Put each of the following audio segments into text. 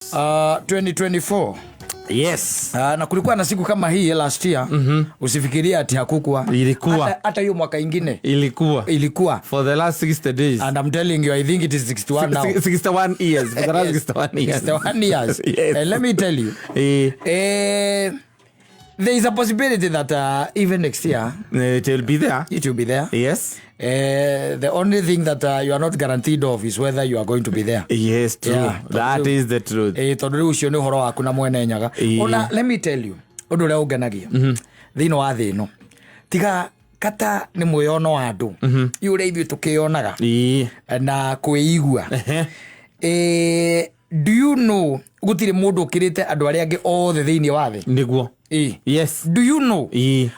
2024. Yes. Na kulikuwa na siku kama hii last year. Usifikirie ati hakukuwa. Ilikuwa. Hata hiyo mwaka ingine Ilikuwa. Ilikuwa. For the last 60 days. And I'm telling you, I think it is 61 now. 61 years. For the last 61 years. 61 years. Yes. And let me tell you, there is a possibility that even next year It will be there. It will be there. Yes. The only thing that you are not guaranteed of is whether you are going to be there. Yes, true. Yeah. That is the truth. Tondũ rĩu ũcio nĩ ũhoro waku na mwene Nyaga. Ona let me tell you, ũndũ ũrĩa ũngenagia thĩinĩ wa thĩ ĩno, tiga kata nĩ mwĩyono wa andũ i ũrĩa ithuĩ tũkĩyonaga na kwĩigua. Do you know gũtirĩ mũndũ ũkĩrĩte andũ arĩa angĩ othe thĩinĩ wa thĩ? Nĩguo. Yes. Do you know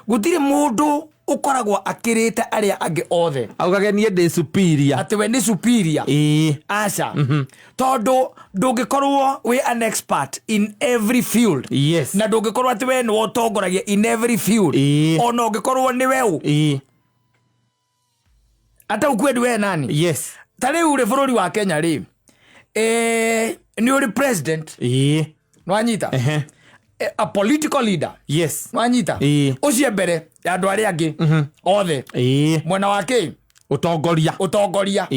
gũtirĩ mũndũ ũkoragwo akĩrĩte arĩa angĩ othe? Augage niĩ ndĩ superior. Atĩ we nĩ superior. Aca, tondũ ndũngĩkorwo wĩ an expert in every field. Na ndũngĩkorwo atĩ we nĩwe ũtongoragia in every field. Ona ũngĩkorwo nĩwe ũ, ata ukweli we nani. Ta rĩu rĩ, bũrũri wa Kenya rĩ, nĩ ũrĩ president. Nwanyita? A political leader. Nwanyita? Ũcio mbere ya andũ arĩa angĩ othe mwena wa kĩ? Ũtongoria. Ũtongoria.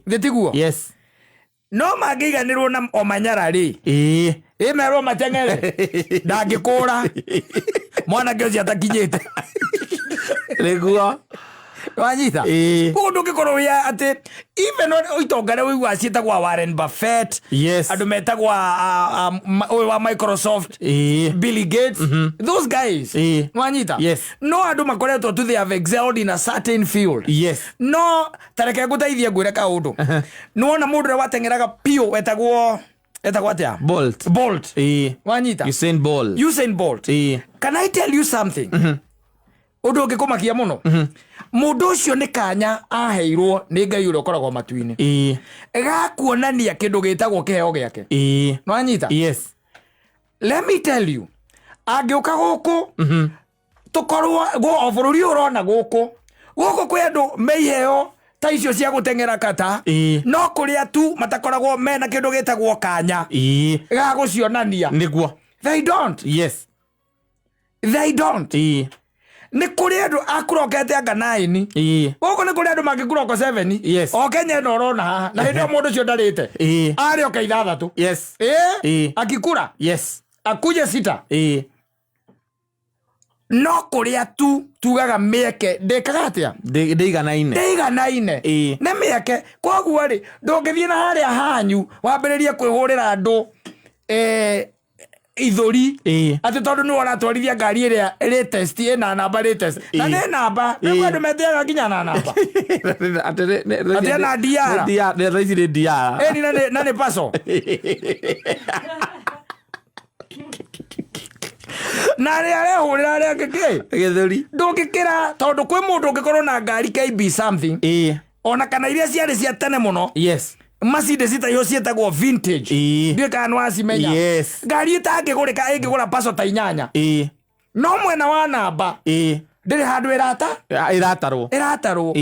Thĩ tiguo? Yes. No mangĩiganĩrwo na Omanyara rĩ, ĩmerwo mateng'ere, ndangĩkũra mwanake ũcio atakinyĩte. Nĩguo. Wanyita? Koguo ndũngĩkorwo wĩ atĩ even itonga rĩa ũiguaga ciĩtagwa Warren Buffett, andũ metagwa ũyũ wa Microsoft, Bill Gates, those guys. Wanyita? Yes. No andũ makoretwo tu, they have excelled in a certain field. No tareke ngũteithie, ngwĩre kaũndũ. Nĩwona mũndũ ũrĩa wateng'eraga piũ wetagwo atĩa? Bolt. Bolt. Wanyita? Usain Bolt. Usain Bolt. Can I tell you something, ũndũ ũngĩkũmakia mũno? Mũndũ ũcio nĩ kanya aheirwo nĩ Ngai ũrĩa ũkoragwo matu-inĩ gakuonania kĩndũ gĩtagwo kĩheo gĩake. Nwanyita? Yes. Let me tell you, angĩũka gũkũ tũkorwo o bũrũri ũyũ ũrona gũkũ kwĩ andũ me iheo ta icio cia gũteng'era kata, no kũrĩa tu matakoragwo mena kĩndũ gĩtagwo kanya ga gũcionania. Nĩguo. They don't. They don't. Nĩ kũrĩ andũ akurokete anga 9. Gũkũ nĩ kũrĩ andũ mangĩkuroko 7. O Kenya ĩno ũrona haha, na hĩndĩ ĩyo mũndũ ũcio ndarĩte, arĩ oka 6. Akikura akuje 6. No kũrĩa tu tugaga mĩeke ndĩkaga atĩa? Ndĩiganaine. Ndĩiganaine. Nĩ mĩeke. Koguo rĩ, ndũngĩthiĩ na harĩa hanyu wambĩrĩrie kwĩhũrĩra andũ ithũri atĩ tondũ nĩwe ũratwarithia ngari ĩrĩa latest, ĩna namba latest na nĩ namba nĩ andũ metĩaga nginya na namba. Atĩ Atĩ ena DR. DR, thaa ici nĩ DR. Ĩni na nĩ paso na arĩa arehũrĩra arĩa angĩ kĩ? Gĩthũri. Ndũngĩkĩra, tondũ kwĩ mũndũ ũngĩkorwo na ngari KB something, ona kana iria ciarĩ cia tene mũno, Mercedes ta icio ciĩtagwo vintage. Ndiũĩ kana nĩ wacimenya. Yes. Ngari ĩtangĩgũrĩka ĩngĩgũra paso ta 8. No mwena wa namba ndĩrĩ handũ ĩrata. Ĩratarwo. Ĩratarwo.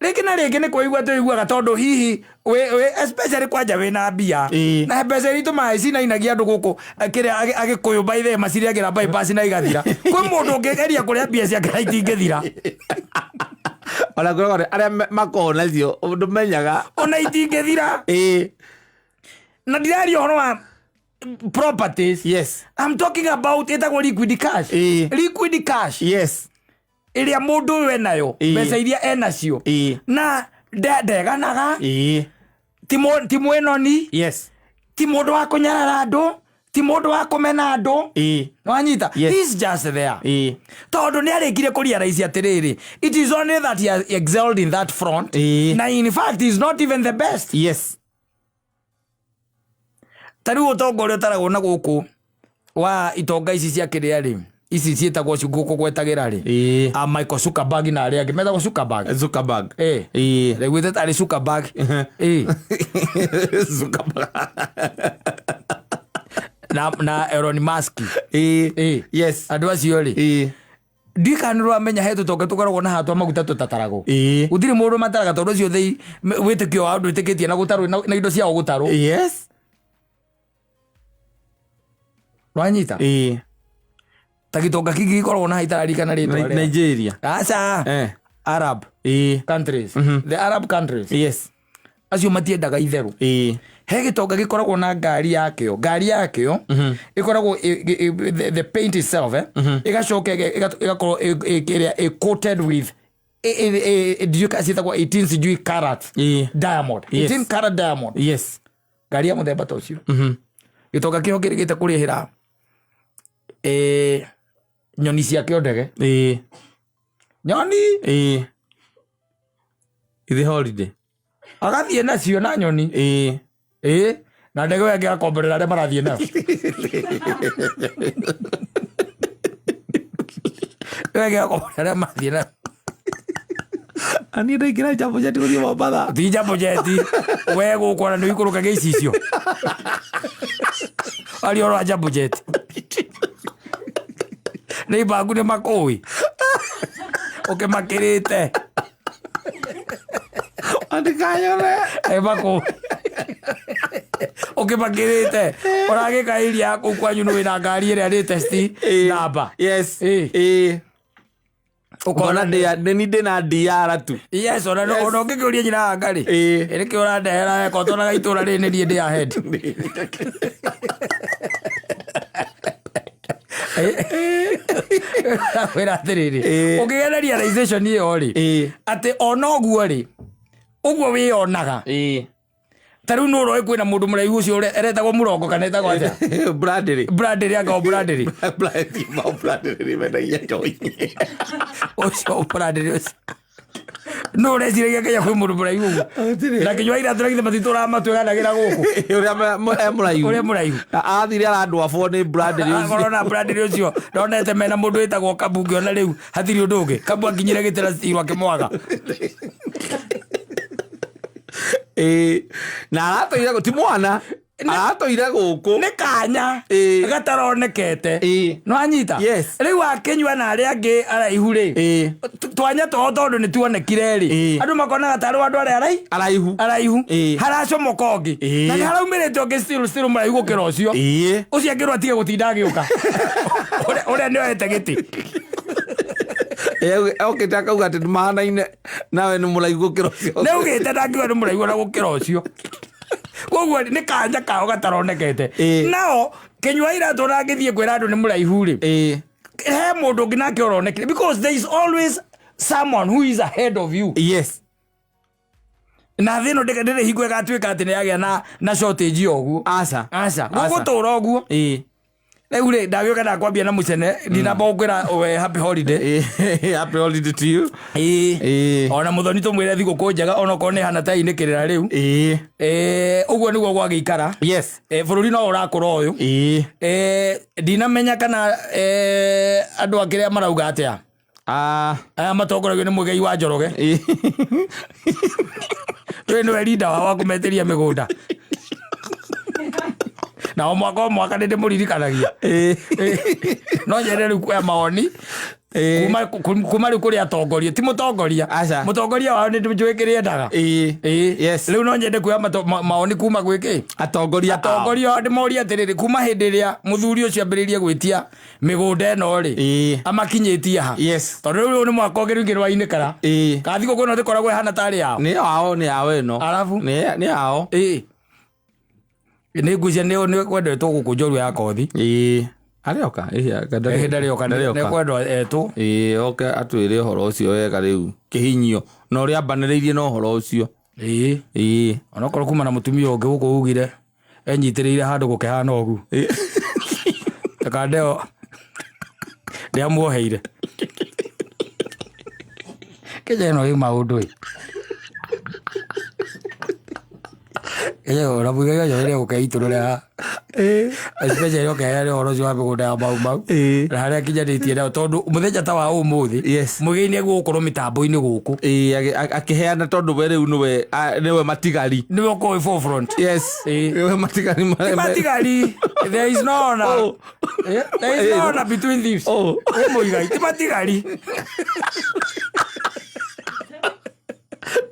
Rĩngĩ na rĩngĩ nĩ kũigua tũiguaga, tondũ hihi we especially kwanja wĩna mbia na mbeca iria itũmaga cinainagia andũ gũkũ, kĩrĩa Agĩkũyũ by the way macirĩagĩra bypass na igathira. Kwĩ mũndũ ũngĩgeria kũrĩa mbia ciake na itingĩthira. Ona kũrĩ arĩa makoragwo nacio ndũmenyaga. Ona itingĩthira. Na ndiraria ũhoro wa properties. I'm talking about ĩtagwo liquid cash. Liquid cash ĩrĩa mũndũ ũyũ enayo, mbeca iria enacio, na ndeganaga, ti mwĩnoni, ti mũndũ wa kũnyarara andũ, ti mũndũ wa kũmena andũ. Wanyita? Yes. He's just there, tondũ nĩ arĩkire kũrealize atĩrĩrĩ, it is only that he has excelled in that front, na in fact he is not even the best. Ta rĩu ũtonga ũrĩa ũtaragwo na gũkũ wa itonga ici cia kĩrĩa rĩ, ici ciĩtagwo gũkũ gwetagĩra rĩ, a Michael Zuckerberg na arĩa angĩ metagwo Zuckerberg. Zuckerberg. Ndaiguĩte tarĩ Zuckerberg. Zuckerberg. Na Elon Musk. Andũ acio rĩ, ndiũĩ kana nĩ ũramenya he tũtonga tũkoragwo na hatwa maguta tũtataragwo. Gũtirĩ mũndũ mataraga, tondũ ũcio thĩ wĩtĩkio wao ndwĩtĩkĩtie na gũtarwo na indo ciao gũtarwo. Nwanyita Ĩĩ. Ta gĩtonga kĩngĩ gĩkoragwo na itararikana rĩtwa rĩa Nigeria. Aca. Eh. Arab Ĩĩ. countries, the Arab countries, Yes. acio matiendaga itherũ. Ĩĩ. He gĩtonga gĩkoragwo na ngari yakĩo, ngari yakĩo ĩkoragwo the paint itself, eh, ĩgacoka ĩgakorwo ĩrĩa coated with ndiũĩ kana ciĩtagwo 18 sijui carat Ĩĩ. diamond. Yes. 18 carat diamond. Yes. Ngari ya mũthemba ta ũcio, gĩtonga kĩho kĩrĩgĩte kũrĩhĩra nyoni ciakĩo ndege. Ĩĩ. Nyoni. Ĩĩ. Ithi holiday. Agathiĩ nacio na nyoni. Ĩĩ. Ĩ na ndege ĩyo ĩngĩ agakomborera arĩa marathiĩ nayo, ĩyo ĩngĩ agakomborera arĩa marathiĩ nayo. Ani ndaingĩra Jambo Jet gũthiĩ Mombatha. Ti Jambo Jet, we gũkũ ona nĩ ũikũrũkagia icicio aria ũhoro wa Jambo Jet nĩ imbangu nĩ makũĩ ũkĩmakĩrĩte. Andikayore. Ĩ makũĩ ũkĩmakĩrĩte ũragĩka area ya kũu kwanyu nĩ wĩna ngari ĩrĩa latest namba. Yes. Ĩĩ. Ĩĩ. Ũkona Ũkona ndĩ nĩ ndĩ na DR tu. Yes, ona Yes. ona ũngĩkĩũria nyina wa ngari Ĩĩ. ĩrĩkĩ ũrandehera weka ũtonaga itũra rĩrĩ nĩ niĩ ndĩ ahead. Wĩra atĩrĩrĩ, Ĩĩ. ũngĩgĩa na realization ĩyo rĩ, Ĩĩ. atĩ ona ũguo rĩ, ũguo wĩyonaga, Ĩĩ. ta rĩu nĩ ũroĩ kwĩna mũndũ mũraihu ũcio aretagwo mũrongo kana etagwo atĩa? Bradley. Bradley, anga o Bradley. Bradley, mau Bradley nĩ mendagia njohi. Ũcio Bradley ũcio nũ ũreciragia Kenya kwĩ mũndũ mũraihu ũguo Gũtirĩ. na kĩnyua iratũ na githĩ matitũraga matweganagĩra gũkũ? Ũrĩa e mũraihu. Ũrĩa mũraihu. Athire arandwabwo nĩ Bradley ũcio. Akorwo na Bradley ũcio ndonete mena mũndũ wĩtagwo Kabu, ngĩona rĩu hatirĩ ũndũ ũngĩ. Kabu akinyire gĩtĩ na Steve akĩmwaga. Ĩĩ. Na aratũire ti mwana. Aratũire gũkũ. Nĩ kanya Ĩĩ. gataronekete. Ĩĩ. Nĩwanyita? Yes. Rĩu akĩnyua na arĩa angĩ araihu rĩ, Ĩĩ. twanya twao tondũ nĩ tuonekire rĩ, Ĩĩ. andũ makonaga tarĩ andũ arĩa Araihu. araihu. Ĩĩ. Haracomoka ũngĩ Ĩĩ. na nĩ haraumĩrĩte ũngĩ still mũraihu gũkĩra ũcio. Ĩĩ. Ũcio angĩrwo atige gũtinda agĩũka. Ũrĩa nĩ oete gĩtĩ. Okĩte akauga atĩ nĩmahanaine nawe nĩ mũraihu gũkĩra ũcio. Nĩ augĩte ndangiuga nĩ mũraihu ona gũkĩra ũcio, koguo nĩ kanya kao gataronekete. Ĩĩ. Nao kĩnyua iratũ na angĩthiĩ kwĩra andũ nĩ mũraihu rĩ, Ĩĩ. he mũndũ ũngĩ nake ũronekire, because there is always someone who is ahead of you. Yes. Na thĩ ĩno ndĩrĩ hingo ĩgatuĩka atĩ nĩ yagĩa na shortage ya ũguo. Aca. Aca, gũgũtũra ũguo. Ĩĩ. Rĩu rĩ, ndagĩũka ndakwambia na mũcene, ndinamba gũkwĩra we happy holiday. Ĩĩ. Happy holiday to you. Ĩĩ. Ĩĩ. Ona mũthoni tũmwĩre thigũkũ njega onokorwo nĩ hana ta inĩkĩrĩra rĩu. Ĩĩ. Ũguo nĩguo gwagĩikara. Yes. Bũrũri no ũrakũra ũyũ. Ĩĩ. Ndinamenya kana andũ a kĩrĩa marauga atĩa, Ah. aya matongoragio nĩ Mũigai wa Njoroge. Ĩĩ. Twĩ nĩwe rinda wao wa kũmetĩria mĩgũnda na o mwaka o mwaka nĩ ndĩmũririkanagia. Ĩĩ. No nyende rĩu kuoya mawoni Ĩĩ. kuma rĩu kũrĩ atongoria, ti mũtongoria. Aca. Mũtongoria wao nĩ njũĩ kĩrĩa endaga. Ĩĩ. Ĩĩ. Yes. Rĩu no nyende kuoya mawoni kuma gwĩ kĩ Atongoria ao. atongoria ao, ndĩmorie atĩrĩrĩ, kuma hĩndĩ ĩrĩa mũthuri ũcio ambĩrĩirie gwĩtia mĩgũnda ĩno rĩ, Ĩĩ. amakinyĩtie ha? Yes. Tondũ rĩu nĩ mwaka ũngĩ rĩngĩ rwainĩkara. Ĩĩ. Kana thigũkũ ĩno ĩkoragwo ĩhana tarĩ yao? Nĩ ao, nĩ ao ĩno. Arabu? Nĩ ao. Ĩĩ, nĩ ngwĩciria nĩ kwendetwo gũkũ njorua ya kothi. Ĩĩ. Arĩoka? Ĩĩ, Ĩhĩ, ndarĩoka, nĩ ndarĩoka. kwendwo etwo. Ĩĩ, oke atwĩre ũhoro ũcio wega rĩu kĩhinyio na ũrĩa ambanĩrĩirie na ũhoro ũcio. Ĩĩ. Ĩĩ. Onokorwo kuma na mũtumia ũngĩ gũkũ ugire enyitĩrĩire handũ gũkĩhana ũguo takandeo ndĩamuoheire. Kenya ĩno ĩ maũndũ ĩ Kenya ona mũigai wa Njoroge nĩegũka itũrũre especially ũkeheana ũhoro ũcio wa mĩgũnda ya Mau Mau Ĩĩ. na harĩa akinyanĩtie nayo, tondũ mũthenya ta wa ũmũthĩ Yes. mũigai nĩegũgũkorwo mĩtambo-inĩ gũkũ. Ĩĩ, akĩheana tondũ we rĩu nĩwe matigari. Nĩwe ũkorwo wĩ forefront. Yes. Ĩĩ. Nĩwe matigari Ti matigari, there is no honor. Oh. There is no honor between thieves. Oh. Wĩ mũigai ti matigari.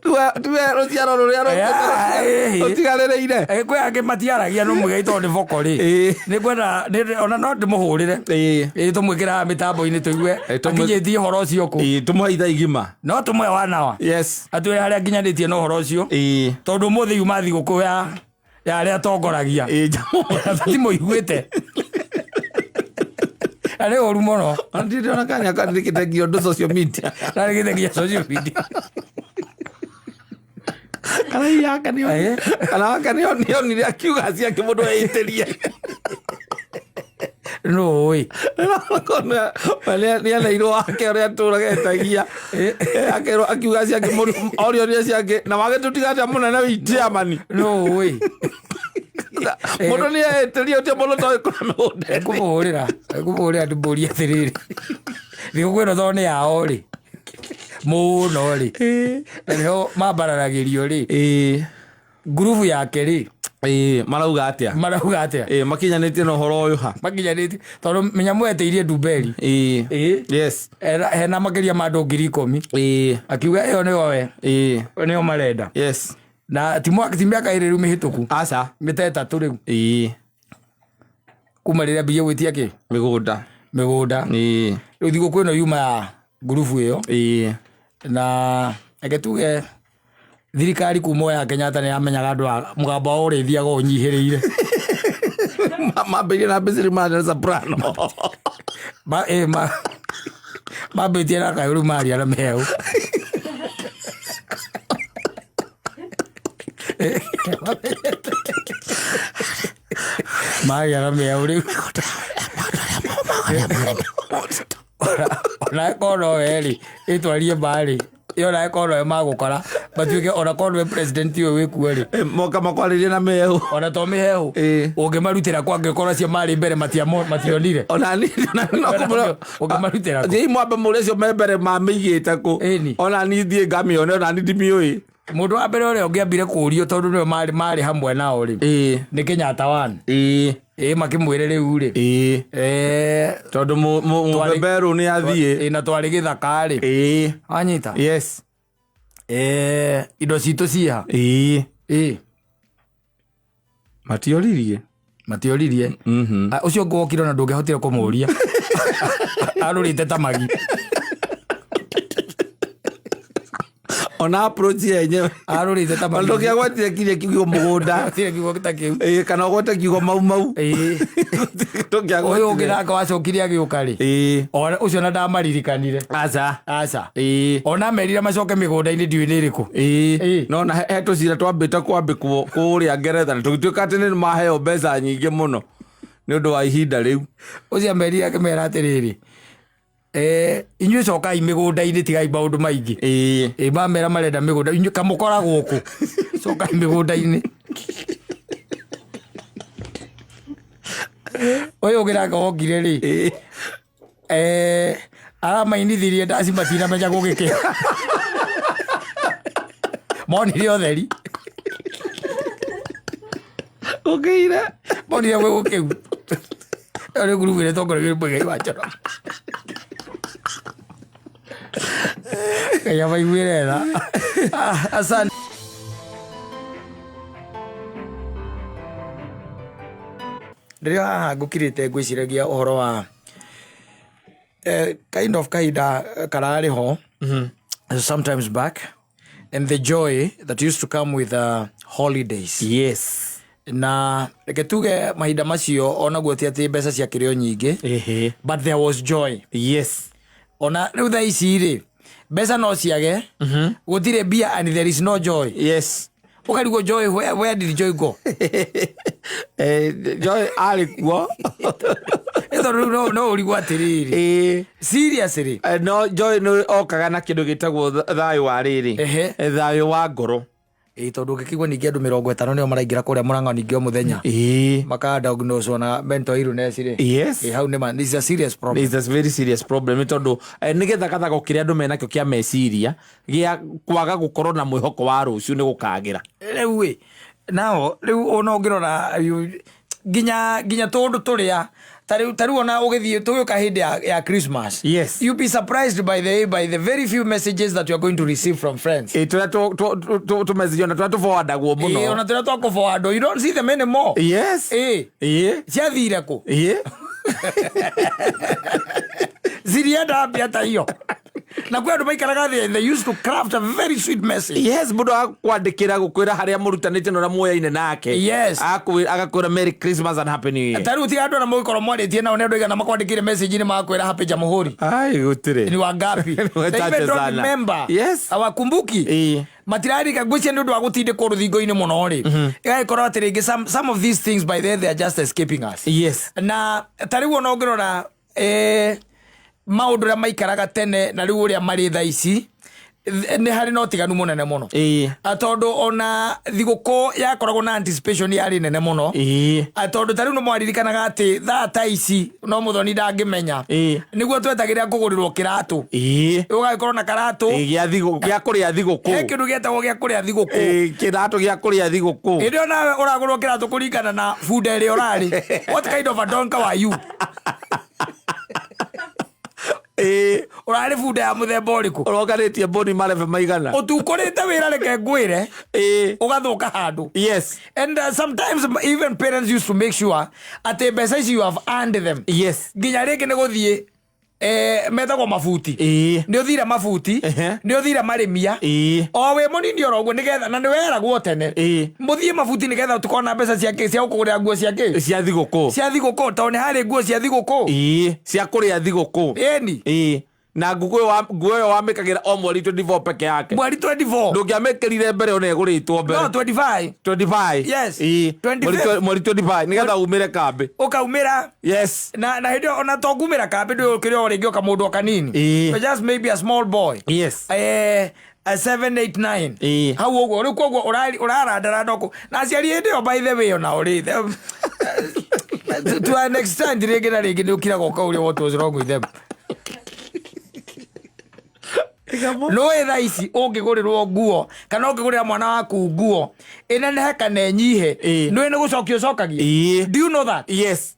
Tiwe rũciaro rũrĩa Yeah, rũtigarĩrĩire. Kwĩ angĩ matiaragia no mũigai tondũ nĩ boko rĩ. Ĩĩ. Nĩ ngwenda ona no ndĩmũhũrĩre. Ĩĩ. Ĩĩ, tũmwĩkĩre haha mĩtambo-inĩ tũigue akinyĩtie ũhoro ũcio kũ. Ĩĩ, tũmũhe ithaa igima. No tũmũhe wanawa. Yes. Atwĩre harĩa nginyanĩtie na ũhoro ũcio. Ĩĩ. Tondũ ũmũthĩ yuma thigũkũ ya arĩa atongoragia. Ĩĩ, njamũ. Tũtimũiguĩte. Na nĩ ũru mũno. Ona ndirĩ ndĩrona kana nĩakandĩkĩte nginya ũndũ social media. Na nĩ nginya social media. Kana hihi yake nĩo, kana wake nĩo nĩonire akiuga ciake mũndũ eĩtĩrie. Nũ ũĩ. Nĩaneirwo wake ũrĩa atũraga etagia. Akerwo akiuga ciake mũndũ orio nĩ ciake na wage tũtiga atĩa mũnene witũ chairman. Nũ ũĩ. Mũndũ nĩeĩtĩrie ũtio mũndũ toĩ kũrĩa mĩgũnda. Ngũmũhũrĩra ndĩmũrie atĩrĩrĩ, thigũkũ ĩno tondũ nĩ yao rĩ mũno rĩ, na nĩho mambararagĩrio rĩ, Ĩĩ. ngurubu yake rĩ, Ĩĩ, marauga atĩa? Marauga atĩa? Ĩĩ, makinyanĩtie na ũhoro ũyũ ha? Makinyanĩtie tondũ menya mwetĩirie ndumberi. Ĩĩ. Ĩĩ. Yes. Hena makĩria ma andũ 10,000. Ĩĩ. Akiuga ĩyo nĩyo we Ĩĩ. nĩyo marenda. Yes. Na ti mĩaka 2 rĩu mĩhĩtũku. Aca. Mĩta 3 rĩu. Ĩĩ. Kuma rĩrĩa ambirie gwĩtia kĩ? Mĩgũnda. Mĩgũnda. Ĩĩ. Rĩu thigũkũ ĩno yuma ya ngurubu ĩyo. Ĩĩ. Na reke tuge thirikari kuma ya Kenyatta nĩ yamenyaga andũ a mũgambo wao ũrĩthiaga ũnyihĩrĩire. Mambĩrĩrie na Mbĩcĩrĩ Mandela Soprano. Mambĩtie na kayũ rĩu maria na mĩhehu. Maria na mĩhehu rĩu. Ona korwo nowe rĩ, ĩtwarie mbarĩ ĩyo, ona korwo nowe magũkora matuĩke, ona korwo nĩwe president ũyũ wĩkuo rĩ, Moka makwarĩrie na mĩhehu. Ona to mĩhehu, Ĩĩ. ũngĩmarutĩra kwa angĩkorwo acio marĩ mbere mationire. Ona ni no kũmũra. Ũngĩmarutĩra kũ? Thiĩi mwambe mũrĩ acio me mbere mamĩigĩte kũ. Ĩni. Ona ni thiĩ ngamĩone, ona ni ndimĩũĩ. Mũndũ wa mbere ũrĩa ũngĩambire kũũrio tondũ nĩwe marĩ hamwe nao rĩ, Ĩĩ. nĩ Kenyatta one. Ĩĩ. Ĩĩ, makĩmwĩre rĩu rĩ, Ĩĩ. Tondũ mũbeberũ nĩ athiĩ. Ĩĩ, na twarĩ gĩthaka rĩ. Ĩĩ. Wanyita. Yes. Indo citũ ciĩha? Ĩĩ. Ĩĩ. Matioririe. Matioririe. Ah, ũcio ũngĩ wokire ona ndũngĩahotire kũmũria, arũrĩte ta magi. Ona approach yenyewe. Arũrĩte ta Ona magi. ndũngĩagwetire kiria kiugo mũgũnda. Gũtirĩ kiugo ta kĩu. Ĩĩ, kana ũgwete kiugo mau mau. Ĩĩ. Ũyũ ũngĩ nake wacokire agĩũka rĩ, Ĩĩ. ona ũcio na ndamaririkanire. Aca. Aca. Ĩĩ. Ona merire macoke mĩgũnda-inĩ ndiũĩ nĩ ĩrĩkũ. Ĩĩ. Ĩĩ. No na he tũcira twambĩte kwambĩkwo kũrĩa Ngeretha na tũgĩtuĩka atĩ nĩ maheo mbeca nyingĩ mũno nĩ ũndũ wa ihinda rĩu. Ũcio amerire akĩmera atĩrĩrĩ, inyuĩ cokai mĩgũnda-inĩ, tigai maũndũ maingĩ. Ĩĩ. Ĩ, mamera marenda mĩgũnda, inyuĩ kamũkoragwo kũ, cokai mĩgũnda-inĩ. Ũyũ ũngĩ nake wokire rĩ, Ĩĩ. aramainithirie ndaci matinamenya gũgĩkĩa, monire ũtheri. Ũkĩire. Monire gwĩ gũkĩu. Ĩyo nĩ ngurubu ĩrĩa ĩtongoragio nĩ Muigai wa Njoroge. Ngai amaiguĩre tha. Ah, asante. Rĩrĩa haha ngũkirĩte ngwĩciragia ũhoro wa kind of kahinda kararĩ ho sometimes back and the joy that used to come with holidays. Yes. Na reke tuge mahinda macio onaguo ti atĩ mbeca ciakĩrĩ o nyingĩ, Ĩhĩ. but there was joy. Yes. Ona rĩu thaa ici rĩ, mbeca no ciage, gũtirĩ mbia and there is no joy. Yes. Ũkarigwo joy, where did joy go? Joy arĩ kuo. Ĩ, tondũ rĩu no ũrigwo atĩrĩrĩ, Ĩĩ. seriously? No joy nĩ okaga na kĩndũ gĩtagwo thayũ wa rĩrĩ. Ehe. Thayũ wa ngoro. Ĩ, tondũ ũngĩkĩigua ningĩ andũ 50 nĩo maraingĩra kũrĩa Mũrang'a ningĩ o mũthenya Ĩĩ. makadiagnoswo na mental illness rĩ, Yes. ĩ, hau nĩ ma this is a serious problem. It's a very serious problem nĩ tondũ nĩ gĩthagathago kĩrĩa andũ menakĩo kĩa meciria gĩa kwaga gũkorwo na mwĩhoko wa rũciũ nĩ gũkagĩra. Rĩu ĩ, nao rĩu ona ũngĩrora Nginya tũndũ tũrĩa tarĩu ona ũgĩthiĩ tũgĩũka hĩndĩ ya Christmas, you be surprised by the very few messages that you are going to receive from friends. Ĩ, tũrĩa tũmessage ona tũrĩa tũforwardagwo Ĩ, mũno. Ona tũrĩa twakũforwardwo, you don't see them anymore. Ĩ, ciathire kũ? Zilienda wapi hata hiyo? Na kwĩ andũ maikaraga thĩ, they used to craft a very sweet message. Yes, mũndũ agakwandĩkĩra gũkwĩra harĩa mũrutanĩte na ũrĩa muoyaine nake. Agakwĩra "Merry Christmas and Happy New Year." Ta rĩu tiga andũ arĩa mũgĩkorwo mwarĩtie nao, nĩ andũ aigana makwandĩkĩire message nĩ makwĩra "Happy Jamhuri"? Ai, gũtirĩ. Ni wangapi? Ni They wachache even don't sana. remember. Hawakumbuki. Matirarika ngwĩciria nĩ ũndũ wa gũtindĩkwo rũthingo-inĩ mũno rĩ, ĩgagĩkorwo atĩ rĩngĩ some of these things, by the way, they are just escaping us. Na ta rĩu ona ũngĩrora maũndũ ũrĩa maikaraga tene na rĩu ũrĩa marĩ thaa ici, nĩ harĩ na ũtiganu mũnene mũno. Tondũ ona thigũkũ yakoragwo na anticipation yarĩ nene mũno. Tondũ ta rĩu nĩ mwaririkanaga atĩ thaa ta ici no mũthoni ndangĩmenya, nĩguo twetagĩrĩra kũgũrĩrwo kĩratũ. Ũgagĩkorwo na karatũ. Gĩa kũrĩa thigũkũ. He kĩndũ gĩetagwo gĩa kũrĩa thigũkũ. Kĩratũ gĩa kũrĩa thigũkũ. Hĩndĩ ĩyo nawe ũragũrwo kĩratũ kũringana na bunda ĩrĩa ũrarĩ. What kind of a donkey were you? Ũrarĩ bunda ya mũthemba ũrĩkũ? Ũronganĩtie mbũni marebe maigana? Ũtukũrĩte wĩra, reke ngwĩre, ũgathũka handũ. And sometimes even parents used to make sure atĩ mbeca ici, you have earned them. Nginya rĩngĩ nĩ gũthiĩ metagwo mabuti. Nĩ ũthire mabuti, nĩ ũthire marĩmia, o wĩ mũnini oro ũguo, nĩgetha na nĩ weragwo tene mũthiĩ mabuti nĩgetha tũkona mbeca cia kĩ, cia gũkũgũrĩra nguo cia kĩ. Cia thigũkũ. Cia thigũkũ, tondũ nĩ harĩ nguo cia thigũkũ. Cia kũrĩa thigũkũ. Ĩni. Na nguo ĩyo wamĩkagĩra o mweri 24 peke yake. Mweri 24. Ndũngĩamĩkĩrire mbere ona ĩgũrĩtwo mbere. No 25. 25. Yes. Mweri 25. Mweri 25 nĩgetha umĩre kambĩ. Ũkaumĩra. Na hĩndĩ ĩyo ona to kumĩra kambĩ, ndũ ũkĩrĩ o rĩngĩ o kamũndũ o kanini. But just maybe a small boy, 7 8 9, hau ũguo. Rĩu koguo ũrarandaranda kũ na aciari hĩndĩ ĩyo, by the way, onao rĩ, to an extent, rĩngĩ na rĩngĩ nĩ ũkiraga ũkauria what was wrong with them. Nũĩ thaa ici ũngĩgũrĩrwo nguo kana ũngĩgũrĩra mwana waku nguo ĩnenehe kana ĩnyihe, nũĩ nĩ gũcokia ũcokagia? Do you know that? Yes,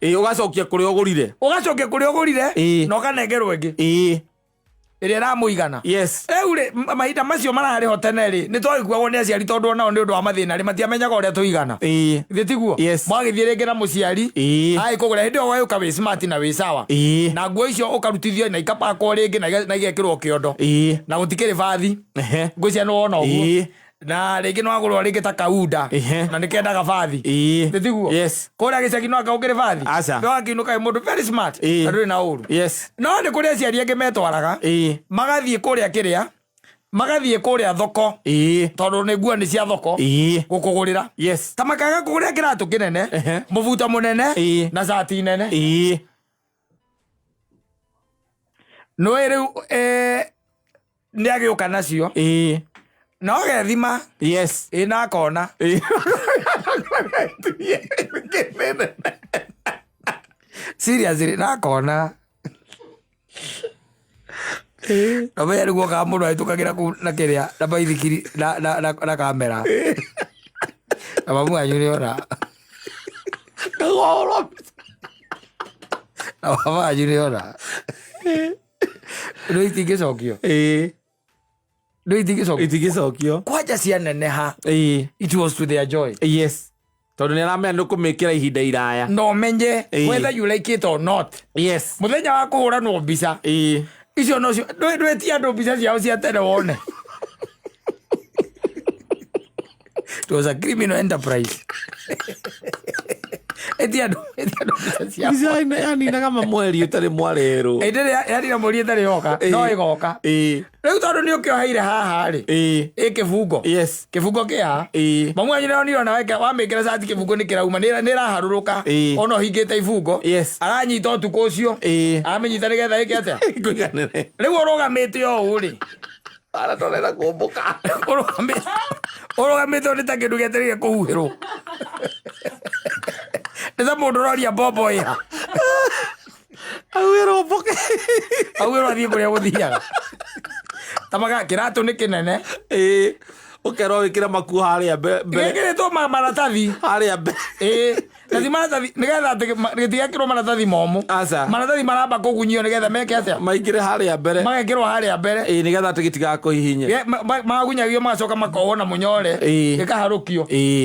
ũgacokia kũrĩa ũgũrire. Ũgacokia kũrĩa ũgũrire na ũkanengerwo ĩngĩ ĩrĩa ĩramũigana. Rĩu rĩ, mahinda macio mararĩ ho tene rĩ, nĩ twagĩkuagwo nĩ aciari, tondũ onao nĩ ũndũ wa mathĩna rĩ, matiamenyaga ũrĩa tũigana. Githĩ tiguo? Yes. Mwagĩthiĩ rĩngĩ na mũciari agĩkũgũra, hĩndĩ ĩyo ũgagĩũka wĩ smart na wĩ sawa, na nguo icio ũkarutithio na ikapakwo rĩngĩ na igekĩrwo kĩondo, na gũtikĩrĩ bathi. Ngwĩciria nĩ wona ũguo. Na rĩngĩ nĩ wagũrwo rĩngĩ ta kaunda, na nĩ kendaga bathi. Githĩ tiguo? Yes. Kũrĩa gĩcagi no anga ũkĩrĩ bathi. Aca. Nĩ wakĩinũka wĩ mũndũ very smart na ndũrĩ na ũru. No nĩ kũrĩ aciari angĩ metwaraga, magathiĩ kũrĩa kĩrĩa, magathiĩ kũrĩa thoko, tondũ nĩ nguo nĩ cia thoko, gũkũgũrĩra, ta makaga kũgũrĩra kĩratũ kĩnene, mũbuto mũnene, na cati nene. Nĩũĩ rĩu nĩ agĩũka nacio na ũgethima, ĩ, na akona. Seriously, na akona nomenya rĩu wokaga mũndũ ahĩtũkagĩra kũu na kĩrĩa na baithikiri na kamera na mamu wanyu nĩona na mama wanyu nĩona rĩu itingĩcokio. Rĩu itingĩcokio. Itingĩcokio. Kwanja cianeneha, it was to their joy. Yes, tondũ nĩ aramenya nĩ kũmĩkĩra ihinda iraya. Na ũmenye, whether you like it or not, mũthenya wa kũhũranwo mbica icio nocio ndwĩtie andũ mbica ciao cia tene wone. It was a criminal enterprise. Etia andũ mbica ciao. Mbica yaninaga mamweri ũtarĩ mwarerwo. Ĩndĩ ĩrĩa yarina mweri ĩtarĩ yoka, no ĩgoka rĩu tondũ nĩ ũkĩoheire haha rĩ, ĩ kĩbungo. Kĩbungo kĩ haha. Mamu wanyu nĩonire ona wamĩkĩra cati, kĩbungo nĩ kĩrauma, nĩ ĩraharũrũka. Ona ũhingĩte ibungo, aranyita ũtukũ ũcio, amĩnyita nĩgetha ĩke atĩa? Kũiganĩre. Rĩu ũrũgamĩte o ũũ rĩ, Aratwarĩra kũmbũka. Ũrũgamĩte nĩ ta kĩndũ gĩetereire kũhuhĩrwo, nĩ ta mũndũ ũroria mbombo ĩha. Augĩrwo mbũke. Augĩrwo athiĩ kũrĩa gũthiaga tamaga kĩratũ nĩ kĩnene. Ũkerwo wĩkĩre makuo harĩa mbere. Gĩkĩrĩtwo maratathi. Harĩa mbere. Ĩĩ. Na ti maratathi nĩgetha atĩ gĩtigekĩrwo maratathi momũ. Aca. Maratathi maramba kũgunyio nĩgetha meke atĩa? Maingĩre harĩa mbere. Magekĩrwo harĩa mbere. Ĩĩ, nĩgetha atĩ gĩtigakũhihinye. Magunyagio magacoka makohwo na mũnyore. Gĩkaharũkio.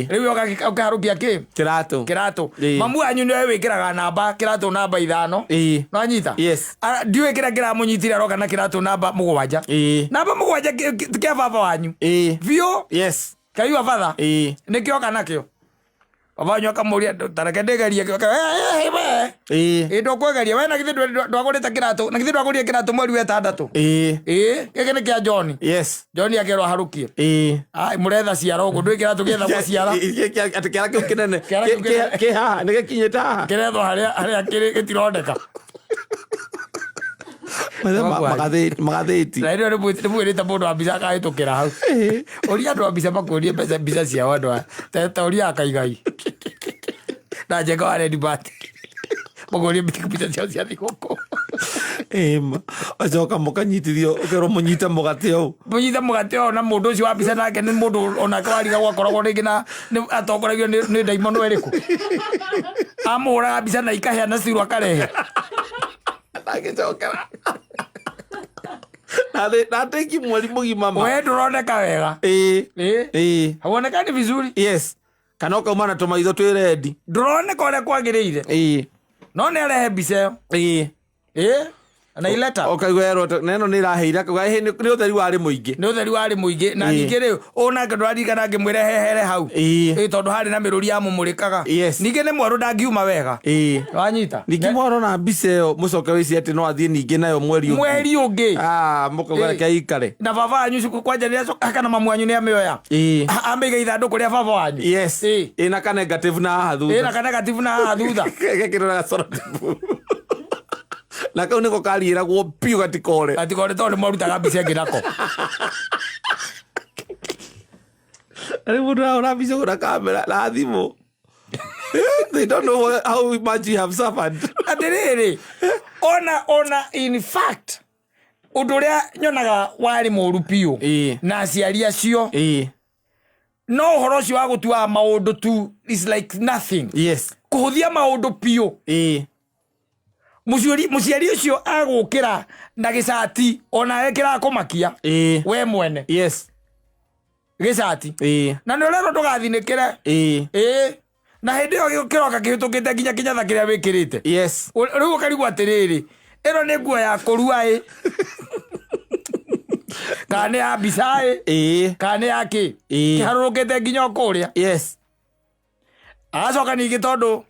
Rĩu ũkaharũkia kĩ? Kĩratũ. Kĩratũ. Mamu wanyu nĩwe wĩkĩraga namba kĩratũ namba 5. Nwanyita? Yes. Ndiũĩ kĩrĩa kĩramũnyitire aroka na kĩratũ namba 7. Namba 7 kĩa baba wanyu. Biũ. Yes. Kaiwa batha. Nĩkĩo kana kĩo. Baba wanyu akamũria tareke ndĩgerie kĩo. We. Ĩ ndũkwegeria we na githĩ ndwagũrĩte kĩratũ na githĩ ndwagũrire kĩratũ mweri wa 6. Ĩ gĩkĩ nĩ kĩa John. Yes. John akerwo aharũkie. Ai mũretha ciara ũguo ndũĩ kĩratũ gĩethagwo ciara. Atĩ kĩara kĩu kĩnene. Kĩara kĩu kĩnene. Kĩ haha nĩ gĩkinyĩte haha. Kĩrethwo harĩa kĩrĩ gĩtironeka. Magathĩti. Na ĩno nĩ mwĩrĩte mũndũ wa mbica akahĩtũkĩra hau. Ũria andũ a mbica makũrie mbeca mbica ciao andũ aya. Ta ũria akaigai. Na Njenga wa Red Bat. Makũrie mbica ciao cia thigũkũ. Ĩma. Acoka mũkanyitithio ũkerwo mũnyite mũgate ũũ. Mũnyite mũgate ũyũ na mũndũ ũcio wa mbica nake nĩ mũndũ onake warigagwo akoragwo rĩngĩ na atongoragio nĩ ndaimono ĩrĩkũ. Amũhũraga mbica na ikahĩa na ciru akarehe. Ndagĩcokera. Na teki mweri mũgima ma. We ndũroneka wega. Ĩĩ. Hauonekani vizuri. Yes. Kana ũkauma na tũmaitho twĩ rendi. Ndũroneka ũrĩa kwagĩrĩire. No nĩ arehe mbica ĩyo. Ĩĩ. Na ileta. Ũkaigua erwo na ĩno nĩ ĩraheire akauga ĩhĩ nĩ ũtheri warĩ mũingĩ. Nĩ ũtheri warĩ mũingĩ na ningĩ rĩ ũũ nake ndũraririkana ngĩmwĩra hehere hau. Ĩĩ tondũ harĩ na mĩrũri yamũmũrĩkaga. Ningĩ nĩ mwerũ ndangiuma wega. Wanyita. Ningĩ mwarora mbica ĩyo mũcoke wĩcirie atĩ no athiĩ ningĩ nayo mweri ũngĩ. Mweri ũngĩ. Mũkauga reke aikare. Na baba wanyu kwanja nĩ acoka kana mamu wanyu nĩ amĩoya. Amĩiga ithandũkũ rĩa baba wanyu. Yes. Ĩna ka negative na haha thutha. Ĩna ka negative na haha thutha. Gekĩrwo na gacorotĩbu. Na kau nĩko kariĩragwo biũ gatikore. Gatikore tondũ nĩmarutaga mbica ĩngĩ nako. Na rĩu mũndũ arahũra mbica ũguo na kamera na thimũ. They don't know how much you have suffered. Atĩrĩrĩ, ona in fact ũndũ ũrĩa nyonaga warĩ mũũru biũ na aciari acio no ũhoro ũcio wa gũtuaga maũndũ tu is like nothing. Yes. Kũhũthia maũndũ biũ. Mũciari ũcio agũkĩra na gĩcati onawe kĩrakũmakia. We mwene. Yes. Gĩcati. Na nĩ ũrerwo ndũgathinĩkĩre. Na hĩndĩ ĩyo kĩroka kĩhĩtũkĩte nginya kĩnyatha kĩrĩa wĩkĩrĩte. Yes. Rĩu ũkarigwo atĩrĩrĩ, ĩno nĩ nguo ya kũrua ĩ. Kana nĩ ya mbica ĩ. Kana nĩ ya kĩ. Kĩharũrũkĩte nginya o kũrĩa. Yes. Agacoka ningĩ tondũ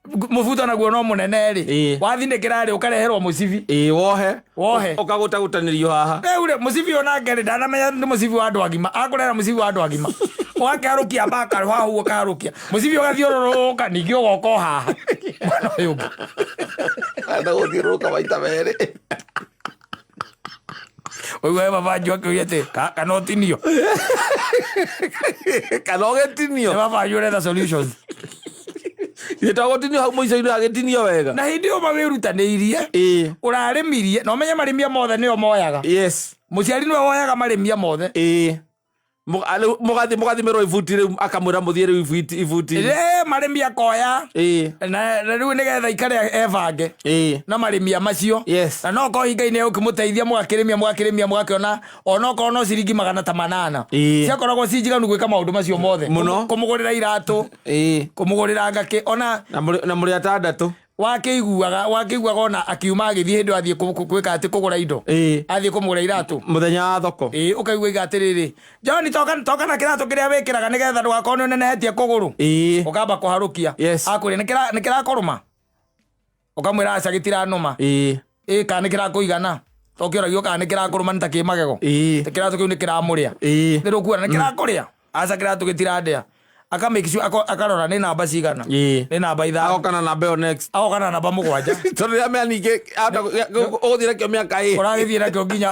mũbuto naguo no mũnene rĩ. Wathinĩkĩra rĩ ũkareherwo mũcibi. Wohe. Wohe. Ũkagũtagũtanĩrio haha. Rĩu rĩ mũcibi ũyũ nake rĩ ndanamenya nĩ mũcibi wa andũ agima. Akũrehera mũcibi wa andũ agima. Ũgakĩharũkia mbaka haha ũguo ũkaharũkia. Mũcibi ũgathiũrũrũka ningĩ ũgoka o haha. Mwana ũyũ ũngĩ. Enda gũthiũrũrũka maita merĩ. Ũigua baba wanyu akĩũria atĩ kana ũtinio. Kana ũgĩtinio. Nĩ baba wanyu ũretha solutions. Githĩ to gũtinio hau mũico-inĩ agĩtinio wega. Na hĩndĩ ĩyo mawĩrutanĩirie. Ũrarĩmirie na ũmenye marĩmia mothe nĩo moyaga. Yes. Mũciari nĩwe woyaga marĩmia mothe. Mũgathimĩrwo ibuti rĩu akamwĩra mũthiĩ rĩu ibuti. Marĩmi akoya. Na rĩu nĩgetha ikare ebange. Na marĩmia macio. Yes. Na no korwo Ngai nĩ egũkĩmũteithia mũgakĩrĩmia mũgakĩrĩmia mũgakĩona onokorwo no ciringi 800. Ciakoragwo ci njiganu gwĩka maũndũ macio mothe. Mũno. Kũmũgũrĩra iratũ. Kũmũgũrĩra ngakĩ ona na mũrĩ atandatũ. Wakĩiguaga ona akiuma agĩthiĩ hĩndĩ athiĩ gwĩka atĩ kũgũra indo. Athiĩ kũmũgũra iratũ. Mũthenya wa thoko. Ũkaigua iga atĩrĩrĩ, John toka na kĩratũ kĩrĩa wĩkĩraga nĩgetha ndũgakorwo nĩ ũnenehetie kũgũrũ. Ũkamba kũharũkia. Akũria nĩ kĩrakũrũma. Ũkamwĩra aca gĩtiranũma. Kana nĩ kĩrakũigana. Tokĩũragio kana nĩ kĩrakũrũma nĩ ta kĩ magego. Kĩratũ kĩu nĩ kĩramũrĩa. Nĩ rũkuona nĩ kĩrakũrĩa. Aca kĩratũ gĩtirandĩa. Aka make sure akarora nĩ namba cigana. Nĩ namba 5. Agoka na namba ĩyo next. Agoka na namba 7. Tondũ rĩrĩa mea ningĩ, ũgũthiĩ nakĩo mĩaka ĩ. Ũragĩthiĩ nakĩo nginya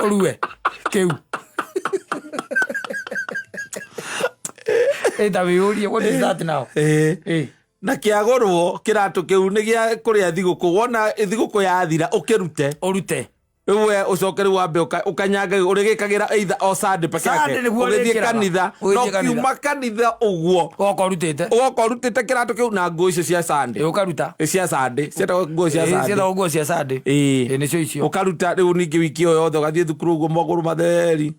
ũrue kĩu. Ta wĩyũrie, what is that now? Na kĩagũrwo kĩratũ kĩu nĩ gĩa kũrĩa thigũkũ. Wona thigũkũ yathira ũkĩrute. Ũrute. Rĩu we ũcoke rĩu wambe ũkanyange ũrĩgĩkagĩra either o Sunday peke yake. Sunday nĩguo Ũgĩthiĩ ũrĩkĩraga. kanitha Ũgĩthiĩ no kanitha. kiuma kanitha ũguo Ũgoka ũrutĩte. ũgoka ũrutĩte kĩratũ kĩu na nguo icio cia Sunday. Ĩ, ũkaruta. Ĩ, cia Sunday cietagwo nguo cia Ĩ, Sunday. cietagwo nguo cia Sunday. Ĩ. Ĩ, nĩcio icio. Ũkaruta rĩu ningĩ wiki ĩyo yothe ũgathiĩ thukuru ũguo magũrũ matheri.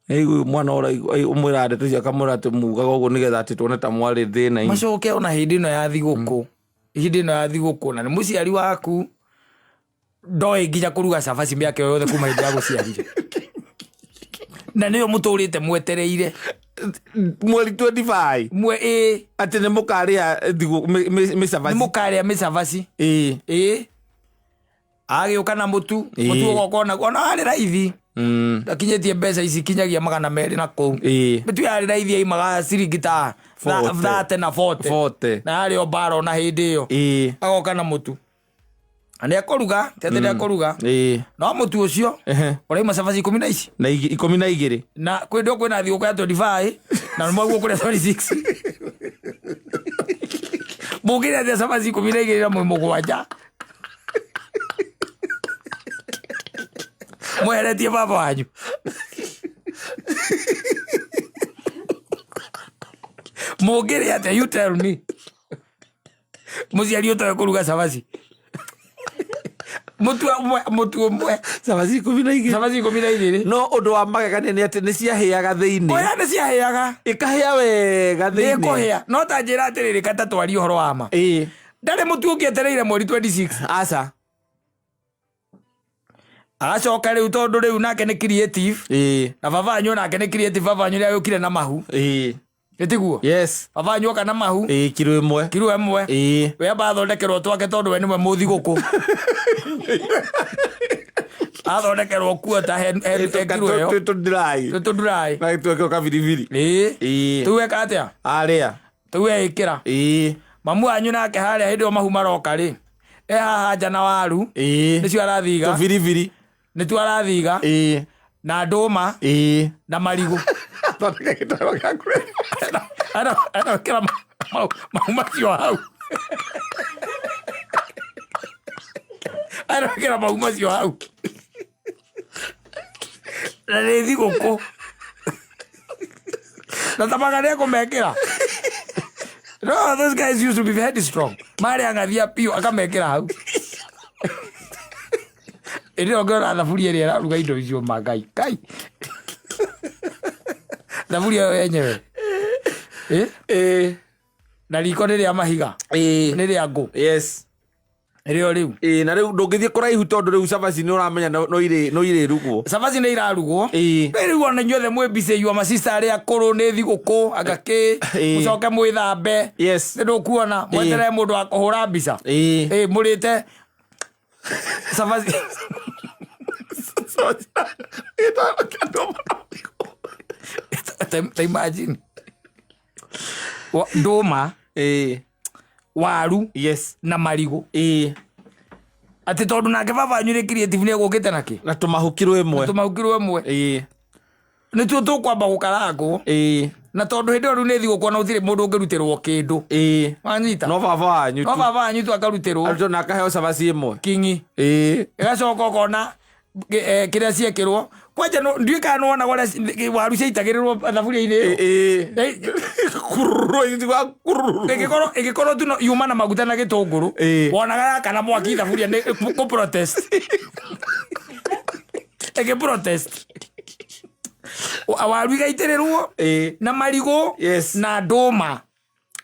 Ĩgu mwana ũmwĩra ndeto icio akamwĩra atĩ mugaga ũguo nĩgetha atĩ tuone ta mwarĩ thĩna-inĩ. Macoke ona hĩndĩ ĩno ya thigũkũ, hĩndĩ ĩno ya thigũkũ na nĩ mũciari waku ndoĩ nginya kũruga cabaci mĩaka ĩyo yothe kuma hĩndĩ ya gũciarire, na nĩyo mũtũrĩte mwetereire. Mweri 25. Mwe ĩ. Atĩ nĩ mũkarĩa thigũ nĩ mĩcabaci. Mũkarĩa mĩcabaci. Ĩ. Ĩ, agĩũka na mũtu. Ĩ. Mũtu ũgoka ona ona warĩ raithi, ndakinyĩtie mbeca ici kinyagia 200 na kũu. Ĩ. Mĩtu yarĩ raithi, yaimaga ciringi ta 40. 30 na 40. 40. Na yarĩ o mbara ona hĩndĩ ĩyo. Ĩ. Agoka na mũtu na nĩ ekũruga, ti atĩ nĩ ekũruga, Ĩ. no mũtu ũcio ũraima cabaci 10 na ici. Na 12. Na kwĩ ndĩ kwĩna thigũkũ ya 25 na nĩ mwaguo kũrĩa 26, mũngĩrĩa atĩa cabaci 12 na mwĩ 7 mweheretie baba wanyu? Mũngĩrĩa atĩa? You tell me, mũciari ũtoĩ kũruga cabaci, mũtu ũmwe, mũtu ũmwe. Cabaci 12. Cabaci 12. No ũndũ wa magegania nĩ atĩ nĩ ciahĩaga thĩinĩ. Oya, nĩ ciahĩaga. Ĩkahĩa wega thĩinĩ. Nĩkũhĩa, no ta njĩra atĩrĩrĩ, kata twarie ũhoro wa ma. Ĩ. Ndarĩ mũtu ũngĩetereire mweri 26. Aca. Agacoka rĩu, tondũ rĩu nake nĩ creative, Ĩ. na baba wanyu nake nĩ creative, baba wanyu nĩ agĩũkire na mahu. Ĩ. Ĩtiguo? Yes. Baba wanyu oka na mahu. Ĩ, kiro 1. Kiro 1. Ĩ. We amba athondekerwo twake, tondũ we nĩwe mũthigũkũ, athondekerwo kuota he kiro ĩyo. Tũndĩrai. Tũtũnduraĩ. Na twekĩrwo kabiribiri. Ĩ. Ĩ. Tũu eka atĩa? Arĩa. Tũu eĩkĩra. Ĩ. Mamu wanyu nake harĩa hĩndĩ ĩyo mahu maroka rĩ, e haha nja na waru. Ĩ. Nĩcio arathiga. Tũbiribiri. Nĩtuo arathiga. Ĩ. Na ndũma. Ĩ. Na marigũ. Thondeka gĩtoero gĩaku. Arekĩra mau macio hau, arekĩra mau macio hau, na nĩ thigũkũ, na tamaga nĩ ekũmekĩra. No, those guys used to be very strong, marĩ ang'athia piũ, akamekĩra hau. Ĩndĩ ĩyo ngĩrora thaburia ĩrĩa ĩraruga indo icio, mangai kai, thaburia ĩyo yenyewe. Ĩ? Ĩ. Na riko nĩ rĩa mahiga. Ĩ. Nĩ rĩa ngũ. Yes. Rĩo rĩu. Ĩ, na rĩu ndũngĩthiĩ kũraihu, tondũ rĩu cabaci nĩ ũramenya no irĩrugwo. Cabaci nĩ irarugwo. Ĩ. Rĩu ona inyuothe mwĩ mbica yua masista arĩa akũrũ, nĩ thigũkũ anga kĩ. Ĩ. Mũcoke mwĩthambe. Yes. Nĩ ndũkuona mweterere mũndũ wa kũhũra mbica. Ĩ. Ĩ, mũrĩte cabaci. Gĩtoero kĩa ndũma na marigũ. Ta imagine ndũma, Ĩ. waru, Yes. na marigũ. Ĩ. Atĩ tondũ nake baba wanyu nĩ creative, nĩ egũkĩte na kĩ? Na tũmahu kiro 1. Tũmahu kiro 1. Ĩ. Nĩtuo tũkwamba gũkarangwo. Ĩ. Na tondũ hĩndĩ ĩyo rĩu nĩ thigũkũ na gũtirĩ mũndũ ũngĩrutĩrwo kĩndũ. Ĩ. Wanyita? No baba wanyu no tu. Baba wanyu tu akarutĩrwo. Arutwo na akaheo cabaci 1. Kingi. Ĩ. Ĩgacoka ũkona kĩrĩa ciekĩrwo kwanja ndiũĩ kana nĩwona ũrĩa waru ciaitagĩrĩrwo thaburia-inĩ ĩyo. Ĩ. Kururu, ĩgĩtigwa kururu. Ĩngĩkorwo tu yuma na maguta na gĩtũngũrũ, Ĩ. wonaga yakana mwaki thaburia nĩ kũ protest, ĩgĩ protest. Waru igaitĩrĩrwo Ĩ. na marigũ Yes. na ndũma.